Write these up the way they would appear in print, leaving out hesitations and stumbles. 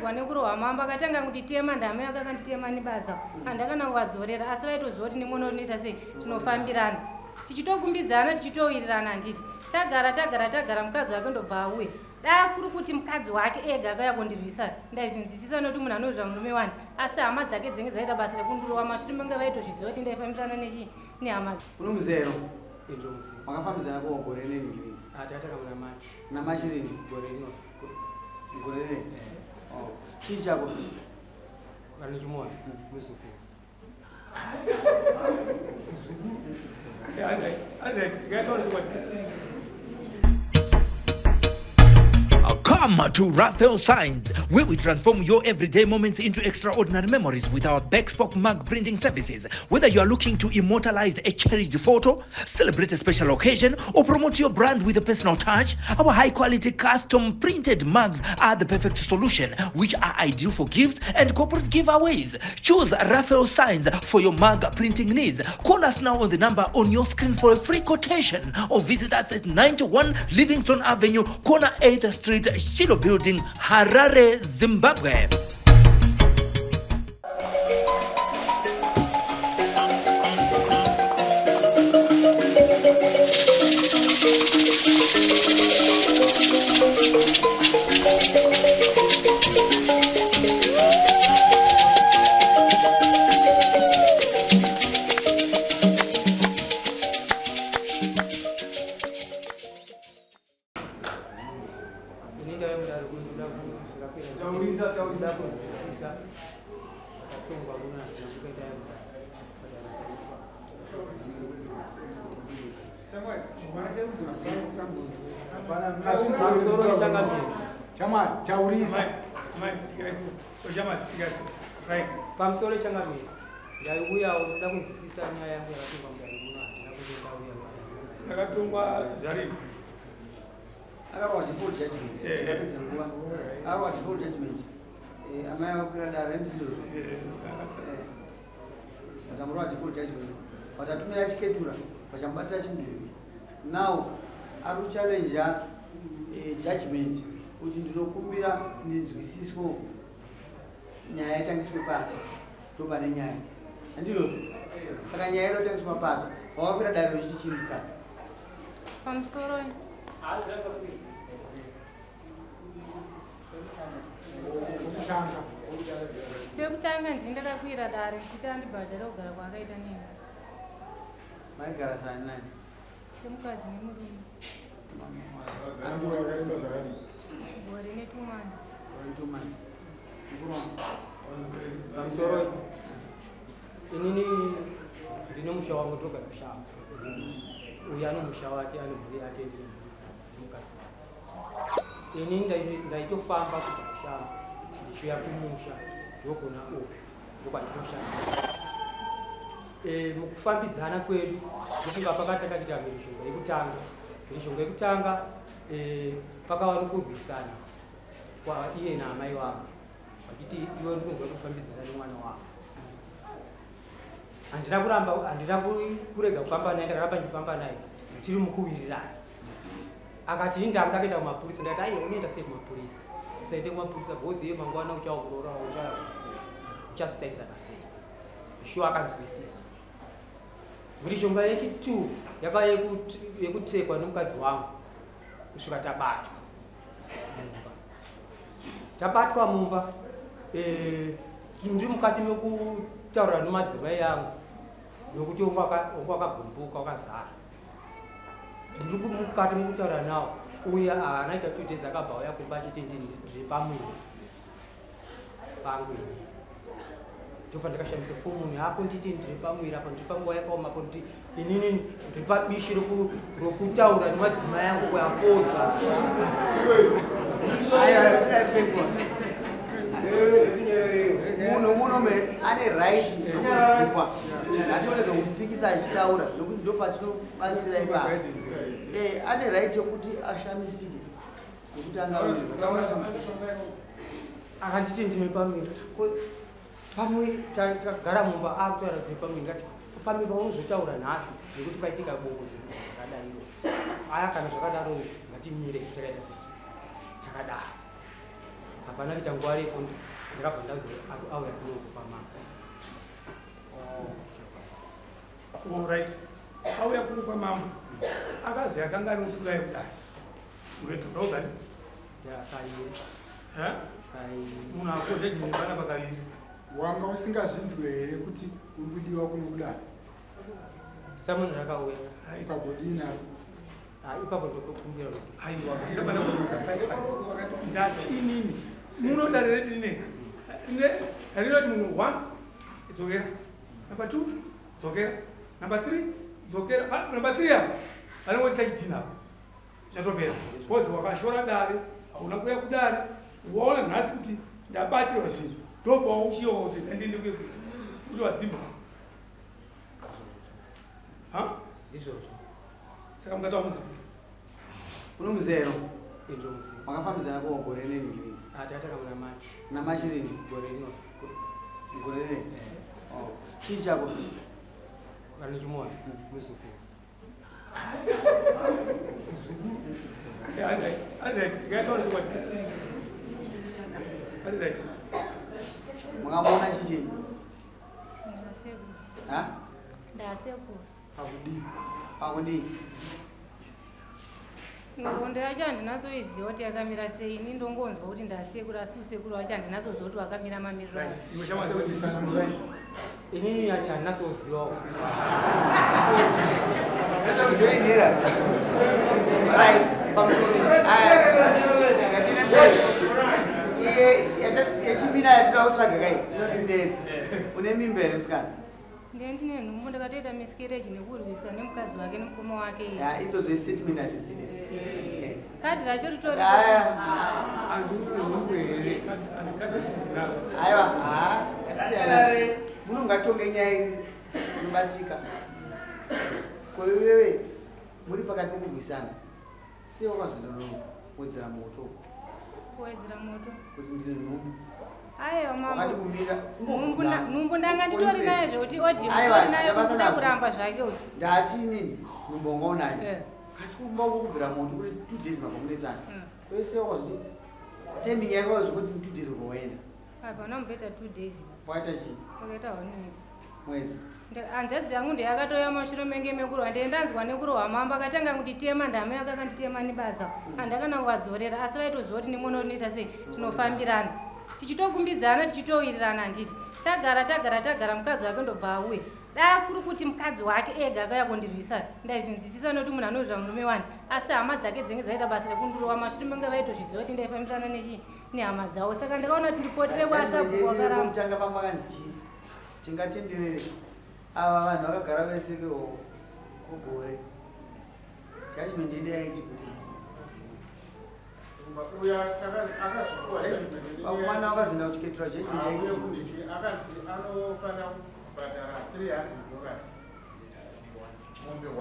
Ndakarwadziwa nekurohwa mambo akatanga kunditema ndamai vake akanditema nebadza. Handakana kuvadzorera asi vaitoziva kuti nemwana unoita sei tinofambirana. Tichitokumbidzana tichitowirirana handiti. Tagara tagara tagara mukadzi wake ndobva auya. Dai kuri kuti mukadzi wake ega akauya kundirwisa ndaizvinzwisisa nekuti munhu anorwira murume wani asi hama dzake dzinge dzaita basa rekundirova mashure menge vaitozviziva kuti ndaifambirana nechi nehama. Unomuzero? Makafambidzana ko gore neni rini? Ah, takatanga muna March. Muna March rini? Gore rino. Gore rino? Oh. Chii chako? Vane chimwana, muzukuru. Come to Raphael Signs, where we transform your everyday moments into extraordinary memories with our bespoke mug printing services. Whether you are looking to immortalize a cherished photo, celebrate a special occasion, or promote your brand with a personal touch, our high-quality custom printed mugs are the perfect solution, which are ideal for gifts and corporate giveaways. Choose Raphael Signs for your mug printing needs. Call us now on the number on your screen for a free quotation, or visit us at 91 Livingston Avenue, corner 8th Street, Shiloh Building, Harare, Zimbabwe. Pamusoro changamire ndaiuyawo ndoda kunzwisisa nyaya yangu yakatongwa mudare muno handina kuti ndauya yakatongwa zvarini akarwa default judgment apedza nguva akarwa default judgment amai vakwira dare ndizvozvo vatamurwa default judgment vatatumira chiketura vachamubatira chimudhudhudhu now ari kuchallenja judgment kuti ndinokumbira ndinzwisiswo nyaya itangiswe patsva ndopane nyaya handizvozvo saka nyaya inotangiswa patsva wakakwira dare uchiti chii musikana pamusoro pekutanga ndini ndakakwira dare kuti andibhadhare kugara kwaakaita neni. Maigara sani nani? Semukadzi nemurume. Gore ne2 months. Gore ne2 months. Pamusoro inini ndine musha wangu toga kushamba. Uyu ane musha wake ane mhuri yake ndine mhuri dzangu nemukadzi wake. Inini ndaitofamba kubva kushamba ndichiuya kumusha ndokuna uku ndokwandinoshanda. Mukufambidzana kwedu ndofunga pakatanga kuita mhirizhonga yekutanga. Mhirizhonga yekutanga pakava nokurwisana kwa iye naamai vangu vachiti iwe ndikunzwa kufambidzana nemwana wangu. Handina kuramba, handina kurega kufamba naye, ndakaramba ndichifamba naye tiri mukuwirirana. Akati ini ndakuda kuenda kumapurisa, ndakati aiwa unoenda sei kumapurisa? Usaende kumapurisa because iye mangwana uchaongorora uchazotarisana sei. Shuwa akanzwisisa. Mhirizhonga yechi2 yakava yekutekwa nemukadzi wangu kusvika tabatwa mumba. Tabatwa mumba, ndiri mukati mekutaura nemadzimai angu nokuti wanga wakagumbuka wakazara. Ndiri mukati mekutaura nawo uye haana kuita 2 days akabva auya kumba achiti ndiri pamwiri pangu ini. Ndopandakashamisa ko munhu akunditi ndiri pamwiri apa ndiri panguva yakaoma kuti inini ndiri pabishi rokutaura nemadzimai angu kuyapodza. Munhu muno ane right yekuzvikwa. Hationeke kumupikisa achitaura nokuti ndopatinobatsira ipapo. Ane right yokuti ashamisike nokuti angauri. Akanditi ndine pamwiri. Pamwe takagara mumba akutaura kuti pamwe ngati pamwe paunozotaura nhasi nekuti paitika boko zvakadai. Aya kana zvakadaro ngatimire takaita sei? Takadaro. Hapana kuita nguva refu ndakabva ndanzi auya kuno kwamambo. Alright. Auya kuno kwamambo. Akazi akanga ari musuka yekudai. Unoita Ndakaire. Eh? Munhu akoze jimwe pakaviri. Wanga usingazvinzwe here kuti uri kudiwa kuno kudai? Samuni rakauya. Ukagodini apo? Ipapo ndokukumbira kuti. Aiwa, ndapana kuudza. Ndati inini. Muno dare redu rinega. Rinoti munhu 1 dzokera. Number 2 dzokera. Number 3 dzokera. Number 3 apo. Vanongoti chachidhina apo. Chatopera. Because wakashora dare, hauna kuuya kudare, waona nhasi kuti ndabatirwa zvinhu. Ndopauchiwa kuti ndiende kuti wadzimba. Ha? Ndizvozvo. Saka mukatawa muziva. Uno muzero? Ndizvo muziva. Makafambidzana ko gore neni rini? Takatanga muna March. Muna March rini? Gore rino. Gore rini? Oh. Chii chako? Vanochimuona muzukuru. Muzukuru. Mukamuona chichi? Ndasekuru. Ha? Ndasekuru. Pakudii? Pakudii? Nhoroondo yacho handinatsoiziva kuti yakamira sei. Ini ndongonzwa kuti ndasekuru asi usekuru wacho handinatsoziva kuti wakamira mamiriro acho. Inini handinatsozivawo. Joinera. Right. Ngatine mberi. Iye yechimina yatinoda kutsvaga kai inotindetsa. Une mimba here musikana? Ndiye ndine nhumbu ndakatoita miscarriage nekurwiswa nemukadzi wake nemukoma wake. Ya idzodzo statement hatidzide. Kadhi racho ritori. Aya. Handina here? Aiwa, ha, yakasiyana. Munongatonge nyaya inobatika. Ko iwewe muri pakati pekurwisana. Sei wakazondowedzera moto? Kuwedzera moto. Kuti ndine nhumbu. Aiwa mambo. Wakati kumira. Nhumbu ndanga nditori nayo zvekuti odi Aiwa, nditori nayo ndabasa kuda nazvo. kuramba zvake uyu. Ndati inini nhumbu wanga unayo. Eh. Asi kumba kubvira moto kuri 2 days makamunetsana. Kwese wakazoti timing yako wakazoti 2 days ubva waenda. Hapana kumboita 2 days. Waita chii? Wakaita 1 week. Mwedzi. Hanzvadzi yangu ndeyakatouya mashure menge mekurohwa ndee ndanzwa nekurohwa mambo akatanga kunditema ndamai vake akanditema nebadza handakana kuvadzorera asi vaitoziva kuti nemwana unoita sei tinofambirana tichitokumbidzana tichitowirirana handiti tagara tagara tagara mukadzi wake ndobva auya daa kuri kuti mukadzi wake ega akauya kundirwisa ndaizvinzwisisa nekuti munhu anorwira murume wani asi hama dzake dzinge dzaita basa rekundirowa mashure menge vaitozviziva kuti ndaifambirana nehama dzavo saka ndakaona kuti ndipotire kwasabhuku wakaramba. Kutanga pamakanzi chii? Tingatenderere. Ava vanhu vakagara vese kugore. Judgment yedu yaiti kudii? Uya akazvipuwa judgment. Vakomana vakazoenda kuchiketura judgment yaiti. Auye kundiki akanzi anofanira kubhadhara $300. Mombe 1.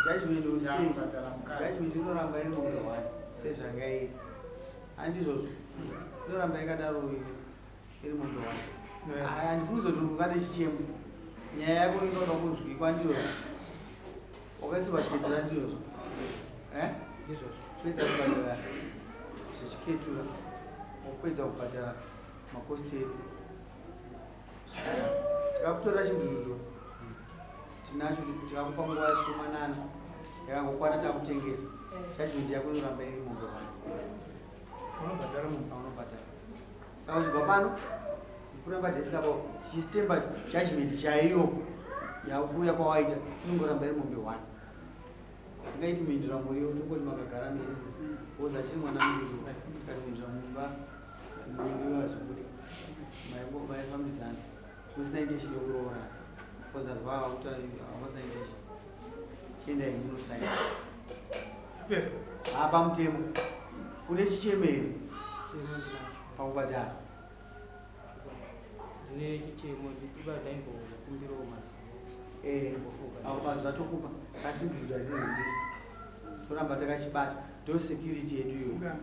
Judgment will stay. Yakubhadhara mukadzi. Judgment inoramba iri mombe 1 sezvanga iri. Handizvozvo. Inoramba yakadaro iri mombe 1. Aya handifuni kuzoti ungade chichemo. Nyaya yako inoda kunzwikwa ndizvozvo. Wakaisirwa chiketura ndizvozvo. Eh? Ndizvozvo. Pedza kubhadhara zvechiketura. Wopedza kubhadhara makosti edu. Takakutorera chimudhudhudhu. Tinacho tikakupa nguva shomanana. Yakangokwana takutengesa. Judgment yako inoramba iri mombe 1. Unobhadhara munhu. Unobhadhara. Saka uchibva pano kuramba desk apo chistemba judgment chaiyo yakuuya kwawaita inongoramba iri mombe 1. Hatingaiti muindira muriwo tongoti makagara mese. Woza achiri mwana mudiki tikati muindira mumba muriwo hazvibudi. Maifambidzana. Musina intention yekuroorana. Because ndazwa vakuti havasina intention. Chiendai munosaina. Pera. Hapa mutemo. Une chichemo here pakubhadhara? Ndine chichemo ndiba ndaimbokumbirawo mazuva. Apo mazuva tokupa asi mudhudhu hatizobudisi. Toramba takachibata. Ndo security yedu iyoyo. Sunga.